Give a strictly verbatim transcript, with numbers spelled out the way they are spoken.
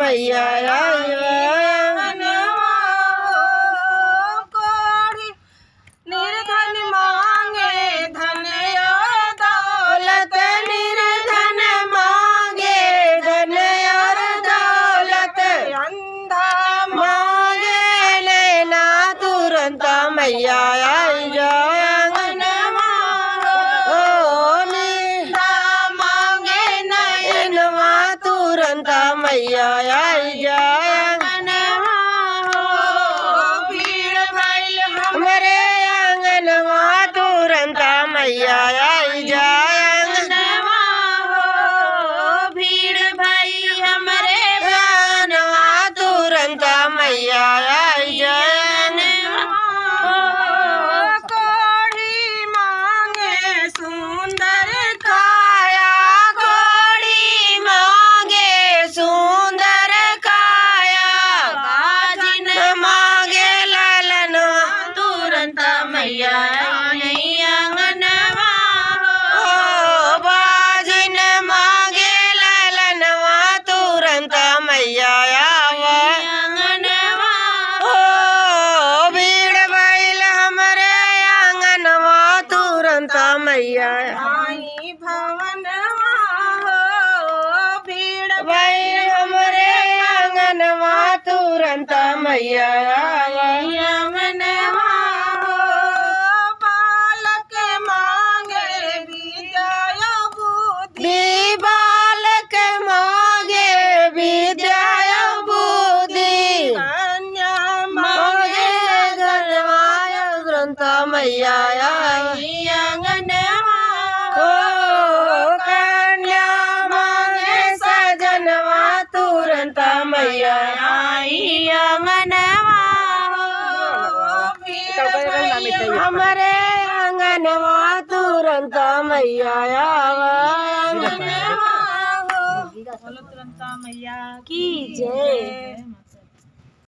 मैया आई। अंगनवा हो कोढ़ी, निर्धन मांगे धन और दौलत, निर्धन मांगे धन और दौलत। अंधा मांगे नैना, तुरंत मैया आई जा। अंगनवा हो, ओ, अंधा मांगे नैनवा, तुरंत मैया आई जा। अंगनवा हो, भीड़ भइल हमरे अंगनवा, तुरंत मैया आई जा। अंगनवा हो, भीड़ भइल हमरे अंगनवा, तुरंत मैया आई जा। अंगनवा हो, कोढ़ी मांगे सुंदर काया, कोढ़ी मांगे सुंदर काया। बाजिन मांगे ललनवा, तुरंत मैया आई अंगनवा हो। ओ, बाजिन मांगे ललनवा, तुरंत मैया आवा। अंगनवा हो, भीड़ भइल हमरे अंगनवा, तुरंत मैया। आई भवनवा हो, भीड़ भइल हमरे अंगनवा, तुरंत मैया आवा। अंगनवा हो, बालक मांगे विद्या बुद्धि। बालक मांगे विद्या बुद्धि। कन्या मांगे सजनवा, तुरंत मैया आई अंगनवा हो। कन्या मांगे सजनवा, तुरंत मैया आई अंगनवा हो। भीड़ भइल हमरे अंगनवा, तुरंत मैया आवा। अंगनवा हो। बोलो तुरंत मैया की जय।